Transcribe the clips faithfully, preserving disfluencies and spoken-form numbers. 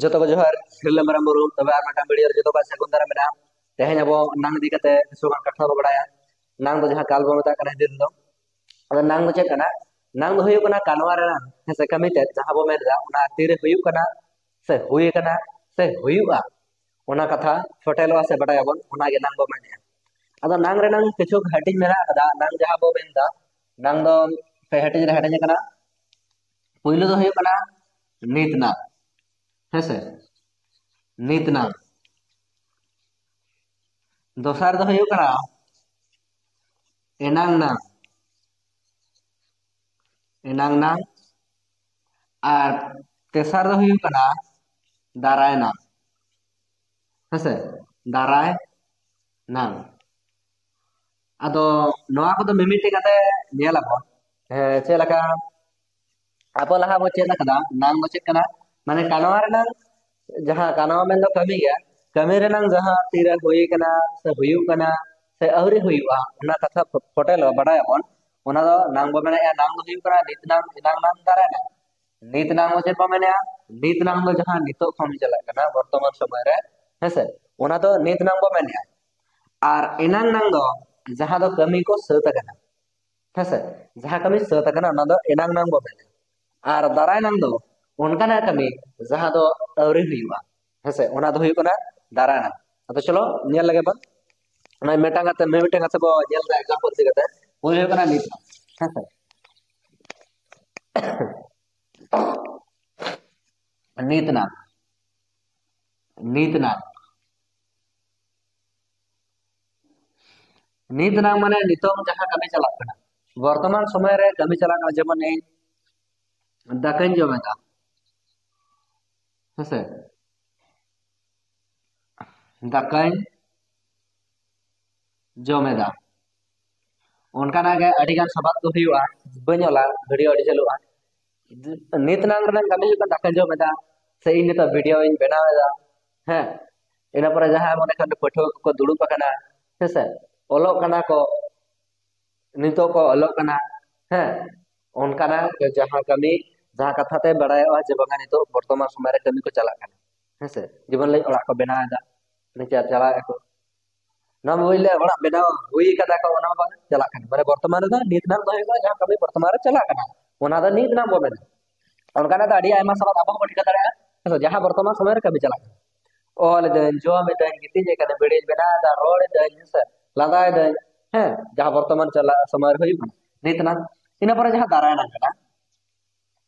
ᱡᱚᱛᱚ ᱠᱚ ᱡᱚᱦᱟᱨ, ᱥᱤᱨᱞᱟᱹ ᱢᱟᱨᱟᱝ ᱵᱩᱨᱩ᱾ ᱛᱚᱵᱮ ᱟᱨ ᱢᱤᱫᱴᱟᱝ ᱵᱷᱤᱰᱤᱭᱳ ᱨᱮ ᱡᱚᱛᱚ ᱠᱚ ᱥᱟᱹᱜᱩᱱ ᱫᱟᱨᱟᱢ ᱢᱮᱱᱟᱜᱼᱟ᱾ ᱛᱮᱦᱮᱧ ᱟᱵᱚ ᱱᱟᱝ ᱤᱫᱤ ᱠᱟᱛᱮ ᱠᱤᱪᱷᱩ ᱜᱟᱱ ᱠᱟᱛᱷᱟ ᱵᱚ ᱵᱟᱲᱟᱭᱟ᱾ ᱱᱟᱝ ᱫᱚ ᱡᱟᱦᱟᱸ ᱠᱟᱞ ᱵᱚ ᱢᱮᱛᱟᱜ ᱠᱟᱱᱟ ᱦᱤᱱᱫᱤ ᱛᱮᱫᱚ, ᱟᱫᱚ ᱱᱟᱝ ᱫᱚ ᱪᱮᱫ ᱠᱟᱱᱟ? ᱱᱟᱝ ᱫᱚ ᱦᱩᱭᱩᱜ ᱠᱟᱱᱟ ᱠᱟᱱᱣᱟ ᱨᱮᱱᱟᱜ, ᱦᱮᱸ ᱥᱮ, ᱠᱟᱹᱢᱤ ᱛᱮᱫ ᱡᱟᱦᱟᱸ ᱵᱚ ᱢᱮᱱ ᱮᱫᱟ, ᱚᱱᱟ ᱛᱤᱨᱮ ᱦᱩᱭᱩᱜ ᱠᱟᱱᱟ ᱥᱮ ᱦᱩᱭ ᱟᱠᱟᱱᱟ ᱥᱮ ᱦᱩᱭᱩᱜᱼᱟ, ᱚᱱᱟ ᱠᱟᱛᱷᱟ ᱯᱷᱚᱴᱮᱞᱚᱜᱼᱟ ᱥᱮ ᱵᱟᱰᱟᱭᱟᱵᱚᱱ, ᱚᱱᱟ ᱜᱮ ᱱᱟᱝ ᱵᱚ ᱢᱮᱱᱮᱫᱼᱟ᱾ ᱟᱫᱚ ᱱᱟᱝ ᱨᱮᱱᱟᱝ ᱠᱤᱪᱷᱩ ᱦᱟᱹᱴᱤᱧ ᱢᱮᱱᱟᱜ ᱟᱠᱟᱫᱟ᱾ ᱱᱟᱝ ᱡᱟᱦᱟᱸ ᱵᱚ ᱢᱮᱱ ᱮᱫᱟ, ᱱᱟᱝ ᱫᱚ ᱯᱮ ᱦᱟᱹᱴᱤᱧ ᱨᱮ ᱦᱟᱹᱴᱤᱧ ᱟᱠᱟᱱᱟ᱾ ᱯᱩᱭᱞᱩ ᱫᱚ ᱦᱩᱭᱩᱜ ᱠᱟᱱᱟ ᱱᱤᱛ ᱱᱟᱝ, ᱦᱮᱸ ᱥᱮ, ᱱᱤᱛ ᱱᱟᱝ᱾ ᱫᱚᱥᱟᱨ ᱫᱚ ᱦᱩᱭᱩᱜ ᱠᱟᱱᱟ ᱮᱱᱟᱝ ᱱᱟᱝ, ᱮᱱᱟᱝ ᱱᱟᱝ᱾ ᱟᱨ ᱛᱮᱥᱟᱨ ᱫᱚ ᱦᱩᱭᱩᱜ ᱠᱟᱱᱟ ᱫᱟᱨᱟᱭ ᱱᱟᱝ, ᱦᱮᱸ ᱥᱮ, ᱫᱟᱨᱟᱭ ᱱᱟᱝ᱾ ᱟᱫᱚ ᱱᱚᱣᱟ ᱠᱚᱫᱚ ᱢᱤᱢᱤᱫᱴᱮᱡ ᱠᱟᱛᱮ ᱧᱮᱞ ᱟᱵᱚᱱ᱾ ᱦᱮᱸ, ᱪᱮᱫ ᱞᱮᱠᱟ ᱟᱵᱚ ᱞᱟᱦᱟ ᱵᱚ ᱪᱮᱫ ᱟᱠᱟᱫᱟ, ᱱᱟᱝ ᱫᱚ ᱪᱮᱫ ᱠᱟᱱᱟ? ᱢᱟᱱᱮ ᱠᱟᱱᱣᱟ ᱨᱮᱱᱟᱝ, ᱡᱟᱦᱟᱸ ᱠᱟᱱᱣᱟ ᱢᱮᱱ ᱫᱚ ᱠᱟᱹᱢᱤ ᱜᱮ, ᱠᱟᱹᱢᱤ ᱨᱮᱱᱟᱝ ᱡᱟᱦᱟᱸ ᱛᱤᱨᱮ ᱦᱩᱭ ᱠᱟᱱᱟ ᱥᱮ ᱦᱩᱭᱩᱜ ᱠᱟᱱᱟ ᱥᱮ ᱟᱹᱣᱨᱤ ᱦᱩᱭᱩᱜᱼᱟ, ᱚᱱᱟ ᱠᱟᱛᱷᱟ ᱯᱷᱚ-, ᱯᱷᱚᱴᱮᱞᱚᱜ ᱵᱟᱰᱟᱭᱟᱵᱚᱱ᱾ ᱚᱱᱟ ᱫᱚ ᱱᱟᱝ ᱵᱚ ᱢᱮᱱᱮᱫᱼᱟ, ᱱᱟᱝ ᱫᱚ ᱦᱩᱭᱩᱜ ᱠᱟᱱᱟ ᱱᱤᱛ ᱱᱟᱝ, ᱮᱱᱟᱝ ᱱᱟᱝ, ᱫᱟᱨᱟᱭ ᱱᱟᱝ᱾ ᱱᱤᱛ ᱱᱟᱝ ᱫᱚ ᱪᱮᱫ ᱵᱚ ᱢᱮᱱᱮᱫᱼᱟ? ᱱᱤᱛ ᱱᱟᱝ ᱫᱚ ᱡᱟᱦᱟᱸ ᱱᱤᱛᱚᱜ ᱠᱷᱚᱱ ᱪᱟᱞᱟᱜ ᱠᱟᱱᱟ ᱵᱚᱨᱛᱚᱢᱟᱱ ᱥᱚᱢᱚᱭ ᱨᱮ, ᱦᱮᱸᱥᱮ, ᱚᱱᱟ ᱫᱚ ᱱᱤᱛ ᱱᱟᱝ ᱵᱚ ᱢᱮᱱᱮᱫᱼᱟ᱾ ᱟᱨ ᱮᱱᱟᱝ ᱱᱟᱝ ᱫᱚ ᱡᱟᱦᱟᱸ ᱫᱚ ᱠᱟᱹᱢᱤ ᱠᱚ ᱥᱟᱹᱛ ᱟᱠᱟᱱᱟ, ᱦᱮᱸᱥᱮ, ᱡᱟᱦᱟᱸ ᱠᱟᱹᱢᱤ ᱥᱟᱹᱛ ᱟᱠᱟᱱᱟ, ᱚᱱᱟ ᱫᱚ ᱮᱱᱟᱝ ᱱᱟᱝ ᱵᱚ ᱢᱮᱱᱟ᱾ ᱟᱨ ᱫᱟᱨᱟᱭ ᱱᱟᱝ ᱫᱚ ᱚᱱᱠᱟᱱᱟᱜ ᱠᱟᱹᱢᱤ ᱡᱟᱦᱟᱸ ᱫᱚ ᱟᱹᱣᱨᱤ ᱦᱩᱭᱩᱜᱼᱟ, ᱦᱮᱸᱥᱮ, ᱚᱱᱟ ᱫᱚ ᱦᱩᱭᱩᱜ ᱠᱟᱱᱟ ᱫᱟᱨᱟᱭ ᱱᱟᱝ᱾ ᱟᱫᱚ ᱪᱚᱞᱚ ᱧᱮᱞ ᱞᱮᱜᱮ ᱵᱚᱱ, ᱚᱱᱟ ᱢᱤᱫᱴᱟᱝ ᱠᱟᱛᱮ, ᱢᱤᱫᱴᱟᱝ ᱠᱟᱛᱮ ᱵᱚ ᱧᱮᱞ ᱮᱫᱟ example ᱤᱫᱤ ᱠᱟᱛᱮ᱾ ᱯᱩᱭᱞᱩ ᱦᱩᱭᱩᱜ ᱠᱟᱱᱟ ᱱᱤᱛ ᱱᱟᱝ, ᱦᱮᱸᱥᱮ, ᱱᱤᱛ ᱱᱟᱝ, ᱱᱤᱛ ᱱᱟᱝ᱾ ᱱᱤᱛ ᱱᱟᱝ ᱢᱟᱱᱮ ᱱᱤᱛᱚᱝ ᱡᱟᱦᱟᱸ ᱠᱟᱹᱢᱤ ᱪᱟᱞᱟᱜ ᱠᱟᱱᱟ, ᱵᱚᱨᱛᱚᱢᱟᱱ ᱥᱚᱢᱚᱭ ᱨᱮ ᱠᱟᱹᱢᱤ ᱪᱟᱞᱟᱜ ᱠᱟᱱᱟ, ᱡᱮᱢᱚᱱ ᱤᱧ ᱫᱟᱠᱟᱧ ᱡᱚᱢ ᱮᱫᱟ, ᱦᱮᱸᱥᱮ, ᱫᱟᱠᱟᱧ ᱡᱚᱢ ᱮᱫᱟ᱾ ᱚᱱᱠᱟᱱᱟᱜ ᱜᱮ ᱟᱹᱰᱤ ᱜᱟᱱ ᱥᱟᱵᱟᱫ ᱠᱚ ᱦᱩᱭᱩᱜᱼᱟ, ᱵᱟᱹᱧ ᱚᱞᱟ, ᱵᱷᱤᱰᱤᱭᱳ ᱟᱹᱰᱤ ᱪᱟᱹᱞᱩᱜᱼᱟ᱾ ᱱᱤᱛ ᱱᱟᱝ ᱨᱮᱱᱟᱜ ᱠᱟᱹᱢᱤ ᱦᱩᱭᱩᱜ ᱠᱟᱱᱟ ᱫᱟᱠᱟᱧ ᱡᱚᱢ ᱮᱫᱟ, ᱥᱮ ᱤᱧ ᱱᱤᱛᱚᱜ ᱵᱷᱤᱰᱤᱭᱳᱧ ᱵᱮᱱᱟᱣ ᱮᱫᱟ, ᱦᱮᱸ᱾ ᱤᱱᱟᱹ ᱯᱚᱨᱮ ᱡᱟᱦᱟᱸᱭ ᱢᱚᱱᱮ ᱠᱷᱟᱱ ᱯᱟᱹᱴᱷᱩᱣᱟᱹ ᱠᱚᱠᱚ ᱫᱩᱲᱩᱵ ᱟᱠᱟᱱᱟ, ᱦᱮᱸᱥᱮ, ᱚᱞᱚᱜ ᱠᱟᱱᱟ ᱠᱚ, ᱱᱤᱛᱚᱜ ᱠᱚ ᱚᱞᱚᱜ ᱠᱟᱱᱟ, ᱦᱮᱸ, ᱚᱱᱠᱟᱱᱟᱜ ᱡᱟᱦᱟᱸ ᱠᱟᱹᱢᱤ ᱡᱟᱦᱟᱸ ᱠᱟᱛᱷᱟ ᱛᱮ ᱵᱟᱲᱟᱭᱚᱜᱼᱟ ᱡᱮ ᱵᱟᱝᱟ ᱱᱤᱛᱚᱜ ᱵᱚᱨᱛᱚᱢᱟᱱ ᱥᱚᱢᱚᱭ ᱨᱮ ᱠᱟᱹᱢᱤ ᱠᱚ ᱪᱟᱞᱟᱜ ᱠᱟᱱᱟ, ᱦᱮᱸᱥᱮ? ᱡᱮᱢᱚᱱ ᱞᱟᱹᱭ ᱚᱲᱟᱜ ᱠᱚ ᱵᱮᱱᱟᱣ ᱮᱫᱟ, ᱱᱤᱪᱟᱨ ᱪᱟᱞᱟᱣ ᱟᱠᱚ, ᱱᱚᱣᱟ ᱵᱚᱱ ᱞᱟᱹᱭᱟ ᱚᱲᱟᱜ ᱵᱮᱱᱟᱣ ᱦᱩᱭ ᱠᱟᱫᱟ ᱠᱚ, ᱚᱱᱟ ᱦᱚᱸ ᱵᱟᱝ ᱪᱟᱞᱟᱜ ᱠᱟᱱᱟ᱾ ᱢᱟᱱᱮ ᱵᱚᱨᱛᱚᱢᱟᱱ ᱨᱮᱫᱚ ᱱᱤᱛ ᱱᱟᱝ ᱫᱚ ᱦᱩᱭᱩᱜᱼᱟ ᱡᱟᱦᱟᱸ ᱠᱟᱹᱢᱤ ᱵᱚᱨᱛᱚᱢᱟᱱ ᱨᱮ ᱪᱟᱞᱟᱜ ᱠᱟᱱᱟ, ᱚᱱᱟ ᱫᱚ ᱱᱤᱛ ᱱᱟᱝ ᱵᱚ ᱢᱮᱱᱟ᱾ ᱚᱱᱠᱟᱱᱟᱜ ᱫᱚ ᱟᱹᱰᱤ ᱟᱭᱢᱟ ᱥᱟᱵᱟᱫ ᱟᱵᱚ ᱦᱚᱸᱵᱚᱱ ᱴᱷᱤᱠᱟᱹ ᱫᱟᱲᱮᱭᱟᱜᱼᱟ, ᱦᱮᱸ ᱥᱮ? ᱡᱟᱦᱟᱸ ᱵᱚᱨᱛᱚᱢᱟᱱ ᱥᱚᱢᱚᱭ ᱨᱮ ᱠᱟᱹᱢᱤ ᱪᱟᱞᱟᱜ ᱠᱟᱱᱟ᱾ ᱚᱞ ᱮᱫᱟᱹᱧ, ᱡᱚᱢ ᱮᱫᱟᱹᱧ, ᱜᱤᱛᱤᱡ ᱟᱠᱟᱱᱟᱹᱧ, ᱵᱤᱲᱤᱧ ᱵᱮᱱᱟᱣ ᱮᱫᱟ, ᱨᱚᱲ ᱮᱫᱟᱹᱧ, ᱦᱮᱸ ᱥᱮ? ᱞᱟᱸᱫᱟ ᱮᱫᱟᱹᱧ, ᱦᱮᱸ, ᱡᱟᱦᱟᱸ ᱵᱚᱨᱛᱚᱢᱟᱱ ᱪᱟᱞᱟᱜ ᱥᱚᱢᱚᱭ ᱨᱮ ᱦᱩᱭᱩᱜ ᱠᱟᱱᱟ, ᱱᱤᱛ ᱱᱟᱝ᱾ ᱤᱱᱟᱹ ᱯᱚᱨᱮ ᱡᱟᱦᱟᱸ ᱫᱟᱨᱟᱭ ᱱᱟᱝ ᱠᱟᱱᱟ,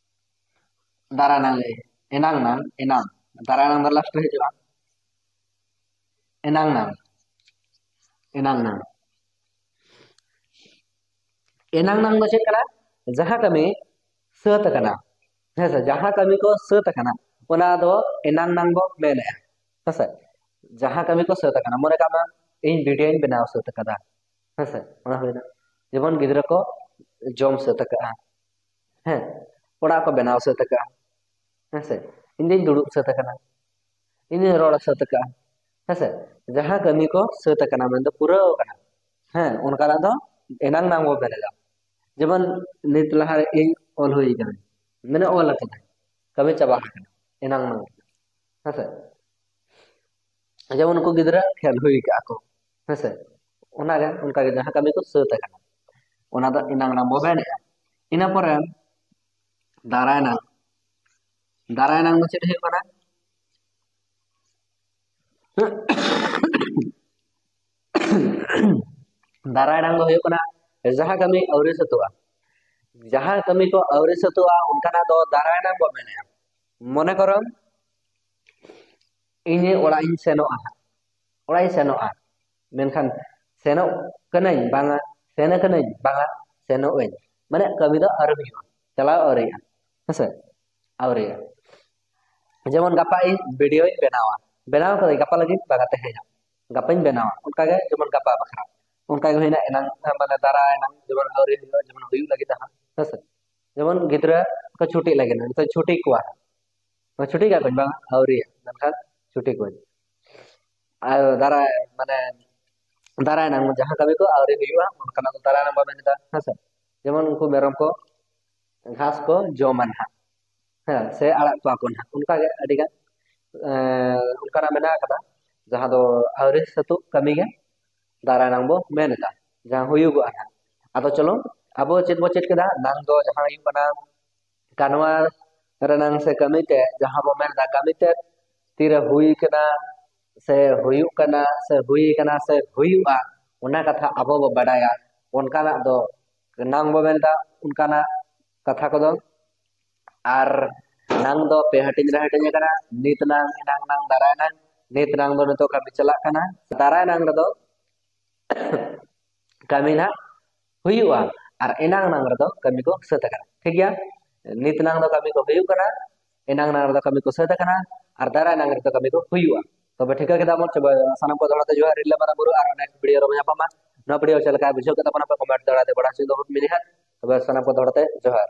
ᱫᱟᱨᱟᱭ ᱱᱟᱝ ᱞᱟᱹᱭ, ᱮᱱᱟᱝ ᱱᱟᱝ, ᱮᱱᱟᱝ, ᱫᱟᱨᱟᱭ ᱱᱟᱝ ᱫᱚ ᱞᱟᱥᱴ ᱨᱮ ᱦᱤᱡᱩᱜᱼᱟ᱾ ᱮᱱᱟᱝ ᱱᱟᱝ, ᱮᱱᱟᱝ ᱱᱟᱝ, ᱮᱱᱟᱝ ᱱᱟᱝ ᱫᱚ ᱪᱮᱫ ᱠᱟᱱᱟ? ᱡᱟᱦᱟᱸ ᱠᱟᱹᱢᱤ ᱥᱟᱹᱛ ᱟᱠᱟᱱᱟ, ᱦᱮᱸ ᱥᱮ? ᱡᱟᱦᱟᱸ ᱠᱟᱹᱢᱤ ᱠᱚ ᱥᱟᱹᱛ ᱟᱠᱟᱱᱟ, ᱚᱱᱟ ᱫᱚ ᱮᱱᱟᱝ ᱱᱟᱝ ᱵᱚ ᱢᱮᱱᱮᱜᱼᱟ, ᱦᱮᱸ ᱥᱮ? ᱡᱟᱦᱟᱸ ᱠᱟᱹᱢᱤ ᱠᱚ ᱥᱟᱹᱛ ᱟᱠᱟᱱᱟ, ᱢᱚᱱᱮ ᱠᱟᱜ ᱢᱮ ᱤᱧ ᱵᱷᱤᱰᱤᱭᱳᱧ ᱵᱮᱱᱟᱣ ᱥᱟᱹᱛ ᱟᱠᱟᱫᱟ, ᱦᱮᱸ ᱥᱮ? ᱚᱱᱟ ᱦᱩᱭᱱᱟ᱾ ᱡᱮᱢᱚᱱ ᱜᱤᱫᱽᱨᱟᱹ ᱠᱚ ᱡᱚᱢ ᱥᱟᱹᱛ ᱟᱠᱟᱜᱼᱟ, ᱦᱮᱸ, ᱚᱲᱟᱜ ᱠᱚ ᱵᱮᱱᱟᱣ ᱥᱟᱹᱛ ᱟᱠᱟᱜᱼᱟ, ᱦᱮᱸ ᱥᱮ? ᱤᱧ ᱫᱩᱧ ᱫᱩᱲᱩᱵ ᱥᱟᱹᱛ ᱟᱠᱟᱱᱟ, ᱤᱧ ᱫᱩᱧ ᱨᱚᱲ ᱥᱟᱹᱛ ᱟᱠᱟᱜᱼᱟ, ᱦᱮᱸ ᱥᱮ? ᱡᱟᱦᱟᱸ ᱠᱟᱹᱢᱤ ᱠᱚ ᱥᱟᱹᱛ ᱟᱠᱟᱱᱟ, ᱢᱮᱱᱫᱚ ᱯᱩᱨᱟᱹᱣ ᱟᱠᱟᱱᱟ, ᱦᱮᱸ, ᱚᱱᱠᱟᱱᱟᱜ ᱫᱚ ᱮᱱᱟᱝ ᱱᱟᱝ ᱵᱚ ᱢᱮᱱᱮᱫᱟ᱾ ᱡᱮᱢᱚᱱ ᱱᱤᱛ ᱞᱟᱦᱟ ᱨᱮ ᱤᱧ ᱚᱞ ᱦᱩᱭ ᱟᱠᱟᱱᱟ, ᱢᱟᱱᱮ ᱚᱞ ᱟᱠᱟᱫᱟᱹᱧ, ᱠᱟᱹᱢᱤ ᱪᱟᱵᱟ ᱟᱠᱟᱱᱟ, ᱮᱱᱟᱝ ᱱᱟᱝ, ᱦᱮᱸ ᱥᱮ? ᱡᱮᱢᱚᱱ ᱩᱱᱠᱩ ᱜᱤᱫᱽᱨᱟᱹ ᱠᱷᱮᱞ ᱦᱩᱭ ᱠᱟᱜᱼᱟ ᱠᱚ, ᱦᱮᱸ ᱥᱮ? ᱚᱱᱟᱜᱮ, ᱚᱱᱠᱟᱜᱮ ᱡᱟᱦᱟᱸ ᱠᱟᱹᱢᱤ ᱠᱚ ᱥᱟᱹᱛ ᱟᱠᱟᱱᱟ, ᱚᱱᱟ ᱫᱚ ᱮᱱᱟᱝ ᱱᱟᱝ ᱵᱚ ᱢᱮᱱᱮᱫᱼᱟ᱾ ᱤᱱᱟᱹ ᱯᱚᱨᱮ ᱫᱟᱨᱟᱭ ᱱᱟᱝ, ᱫᱟᱨᱟᱭ ᱱᱟᱝ ᱫᱚ ᱪᱮᱫ ᱦᱩᱭᱩᱜ ᱠᱟᱱᱟ? ᱫᱟᱨᱟᱭ ᱱᱟᱝ ᱫᱚ ᱦᱩᱭᱩᱜ ᱠᱟᱱᱟ ᱡᱟᱦᱟᱸ ᱠᱟᱹᱢᱤ ᱟᱹᱣᱨᱤ ᱥᱟᱹᱛᱚᱜᱼᱟ, ᱡᱟᱦᱟᱸ ᱠᱟᱹᱢᱤ ᱠᱚ ᱟᱹᱣᱨᱤ ᱥᱟᱹᱛᱚᱜᱼᱟ, ᱚᱱᱠᱟᱱᱟᱜ ᱫᱚ ᱫᱟᱨᱟᱭ ᱱᱟᱝ ᱵᱚ ᱢᱮᱱᱮᱫᱼᱟ᱾ ᱢᱚᱱᱮ ᱠᱚᱨᱚ ᱤᱧ ᱚᱲᱟᱜ ᱤᱧ ᱥᱮᱱᱚᱜᱼᱟ ᱦᱟᱸᱜ, ᱚᱲᱟᱜ ᱤᱧ ᱥᱮᱱᱚᱜᱼᱟ, ᱢᱮᱱᱠᱷᱟᱱ ᱥᱮᱱᱚᱜ ᱠᱟᱹᱱᱟᱹᱧ ᱵᱟᱝᱟ, ᱥᱮᱱ ᱠᱟᱹᱱᱟᱹᱧ ᱵᱟᱝᱟ, ᱥᱮᱱᱚᱜ ᱟᱹᱧ, ᱢᱟᱱᱮ ᱠᱟᱹᱢᱤ ᱫᱚ ᱟᱹᱣᱨᱤ ᱦᱩᱭᱩᱜᱼᱟ, ᱪᱟᱞᱟᱣ ᱟᱹᱣᱨᱤᱭᱟᱜᱼᱟ, ᱦᱮᱸᱥᱮ? ᱟᱹᱣᱨᱤᱭᱟᱜᱼᱟ᱾ ᱡᱮᱢᱚᱱ ᱜᱟᱯᱟ ᱤᱧ ᱵᱷᱤᱰᱤᱭᱳᱧ ᱵᱮᱱᱟᱣᱟ, ᱵᱮᱱᱟᱣ ᱠᱟᱹᱫᱟᱹᱧ ᱜᱟᱯᱟ ᱞᱟᱹᱜᱤᱫ ᱵᱟᱝᱟ, ᱛᱮᱦᱮᱧ ᱜᱟᱯᱟᱧ ᱵᱮᱱᱟᱣᱟ, ᱚᱱᱠᱟᱜᱮ ᱡᱮᱢᱚᱱ ᱜᱟᱯᱟ ᱵᱟᱠᱷᱨᱟ, ᱚᱱᱠᱟᱜᱮ ᱦᱩᱭᱱᱟ ᱮᱱᱟᱝ, ᱢᱟᱱᱮ ᱫᱟᱨᱟᱭ ᱮᱱᱟᱝ ᱡᱮᱢᱚᱱ ᱟᱹᱣᱨᱤ ᱦᱩᱭᱩᱜᱼᱟ, ᱡᱮᱢᱚᱱ ᱦᱩᱭᱩᱜ ᱞᱟᱹᱜᱤᱫ ᱦᱟᱸᱜ, ᱦᱮᱸᱥᱮ? ᱡᱮᱢᱚᱱ ᱜᱤᱫᱽᱨᱟᱹ ᱠᱚ ᱪᱷᱩᱴᱤᱜ ᱞᱟᱹᱜᱤᱫ, ᱱᱤᱛᱚᱜ ᱪᱷᱩᱴᱤ ᱠᱚᱣᱟ, ᱪᱷᱩᱴᱤ ᱠᱟᱜ ᱠᱚᱣᱟᱧ ᱵᱟᱝ, ᱟᱹᱣᱨᱤᱭᱟ, ᱢᱮᱱᱠᱷᱟᱱ ᱪᱷᱩᱴᱤ ᱠᱚᱣᱟᱧ᱾ ᱟᱨ ᱫᱟᱨᱟᱭ, ᱢᱟᱱᱮ ᱫᱟᱨᱟᱭ ᱮᱱᱟᱝ ᱡᱟᱦᱟᱸ ᱠᱟᱹᱢᱤ ᱠᱚ ᱟᱹᱣᱨᱤ ᱦᱩᱭᱩᱜᱼᱟ, ᱚᱱᱠᱟᱱᱟᱜ ᱫᱚ ᱫᱟᱨᱟᱭ ᱮᱱᱟᱝ ᱵᱚ ᱢᱮᱱ ᱮᱫᱟ, ᱦᱮᱸᱥᱮ? ᱡᱮᱢᱚᱱ ᱩᱱᱠᱩ ᱢᱮᱨᱚᱢ ᱠᱚ ᱜᱷᱟᱥ ᱠᱚ ᱡᱚᱢᱟ ᱱᱟᱦᱟᱜ, ᱥᱮ ᱟᱲᱟᱜ ᱠᱚᱣᱟ ᱠᱚ ᱱᱟᱦᱟᱜ᱾ ᱚᱱᱠᱟᱜᱮ ᱟᱹᱰᱤᱜᱟᱱ ᱚᱱᱠᱟᱱᱟᱜ ᱢᱮᱱᱟᱜ ᱟᱠᱟᱫᱟ, ᱡᱟᱦᱟᱸ ᱫᱚ ᱟᱹᱣᱨᱤ ᱥᱟᱹᱛᱩᱜ ᱠᱟᱹᱢᱤ ᱜᱮ ᱫᱟᱨᱟᱭ ᱱᱟᱝ ᱵᱚ ᱢᱮᱱ ᱮᱫᱟ, ᱡᱟᱦᱟᱸ ᱦᱩᱭᱩᱜᱚᱜᱼᱟ ᱱᱟᱦᱟᱜ᱾ ᱟᱫᱚ ᱪᱚᱞᱚ, ᱟᱵᱚ ᱪᱮᱫ ᱵᱚ ᱪᱮᱫ ᱠᱮᱫᱟ? ᱱᱟᱝ ᱫᱚ ᱡᱟᱦᱟᱸ ᱦᱩᱭᱩᱜ ᱠᱟᱱᱟ ᱠᱟᱱᱣᱟ ᱨᱮᱱᱟᱝ ᱥᱮ ᱠᱟᱹᱢᱤ ᱛᱮ, ᱡᱟᱦᱟᱸ ᱵᱚ ᱢᱮᱱ ᱮᱫᱟ ᱠᱟᱹᱢᱤ ᱛᱮ ᱛᱤᱨᱮ ᱦᱩᱭ ᱠᱟᱱᱟ ᱥᱮ ᱦᱩᱭᱩᱜ ᱠᱟᱱᱟ ᱥᱮ ᱦᱩᱭ ᱠᱟᱱᱟ ᱥᱮ ᱦᱩᱭᱩᱜᱼᱟ, ᱚᱱᱟ ᱠᱟᱛᱷᱟ ᱟᱵᱚ ᱵᱚ ᱵᱟᱰᱟᱭᱟ᱾ ᱚᱱᱠᱟᱱᱟᱜ ᱫᱚ ᱱᱟᱝ ᱵᱚ ᱢᱮᱱ ᱮᱫᱟ, ᱚᱱᱠᱟᱱᱟᱜ ᱠᱟᱛᱷᱟ ᱠᱚᱫᱚ᱾ ᱟᱨ ᱱᱟᱝ ᱫᱚ ᱯᱮ ᱦᱟᱹᱴᱤᱧ ᱨᱮ ᱦᱟᱹᱴᱤᱧ ᱟᱠᱟᱱᱟ: ᱱᱤᱛ ᱱᱟᱝ, ᱮᱱᱟᱝ ᱱᱟᱝ, ᱫᱟᱨᱟᱭ ᱱᱟᱝ᱾ ᱱᱤᱛ ᱱᱟᱝ ᱫᱚ ᱱᱤᱛᱚᱜ ᱠᱟᱹᱢᱤ ᱪᱟᱞᱟᱜ ᱠᱟᱱᱟ, ᱫᱟᱨᱟᱭ ᱱᱟᱝ ᱨᱮᱫᱚ ᱠᱟᱹᱢᱤ ᱱᱟᱜ ᱦᱩᱭᱩᱜᱼᱟ, ᱟᱨ ᱮᱱᱟᱝ ᱱᱟᱝ ᱨᱮᱫᱚ ᱠᱟᱹᱢᱤ ᱠᱚ ᱥᱟᱹᱛ ᱟᱠᱟᱱᱟ᱾ ᱴᱷᱤᱠ ᱜᱮᱭᱟ, ᱱᱤᱛ ᱱᱟᱝ ᱫᱚ ᱠᱟᱹᱢᱤ ᱠᱚ ᱦᱩᱭᱩᱜ ᱠᱟᱱᱟ, ᱮᱱᱟᱝ ᱱᱟᱝ ᱨᱮᱫᱚ ᱠᱟᱹᱢᱤ ᱠᱚ ᱥᱟᱹᱛ ᱟᱠᱟᱱᱟ, ᱟᱨ ᱫᱟᱨᱟᱭ ᱱᱟᱝ ᱨᱮᱫᱚ ᱠᱟᱹᱢᱤ ᱠᱚ ᱦᱩᱭᱩᱜᱼᱟ᱾ ᱛᱚᱵᱮ ᱴᱷᱤᱠᱟᱹ ᱠᱮᱫᱟ ᱵᱚᱱ᱾ ᱛᱚᱵᱮ ᱥᱟᱱᱟᱢ ᱠᱚ ᱫᱚᱦᱲᱟ ᱛᱮ ᱡᱚᱦᱟᱨ, ᱨᱤᱞᱟᱹ ᱢᱟᱨᱟᱝ ᱵᱩᱨᱩ, ᱟᱨ next video ᱨᱮᱵᱚᱱ ᱧᱟᱯᱟᱢᱟ᱾ ᱱᱚᱣᱟ video ᱪᱮᱫ ᱞᱮᱠᱟ ᱵᱩᱡᱷᱟᱹᱣ ᱠᱮᱫᱟ ᱵᱚᱱ ᱟᱯᱮ comment ᱫᱚᱦᱲᱟ ᱛᱮ ᱵᱟᱲᱟᱭ ᱦᱚᱪᱚ ᱫᱚᱦᱚ ᱢᱤᱱᱤᱦᱟᱛ᱾ ᱛᱚᱵᱮ ᱥᱟᱱᱟᱢ ᱠᱚ ᱫᱚᱦᱲᱟ ᱛᱮ ᱡᱚᱦᱟᱨ᱾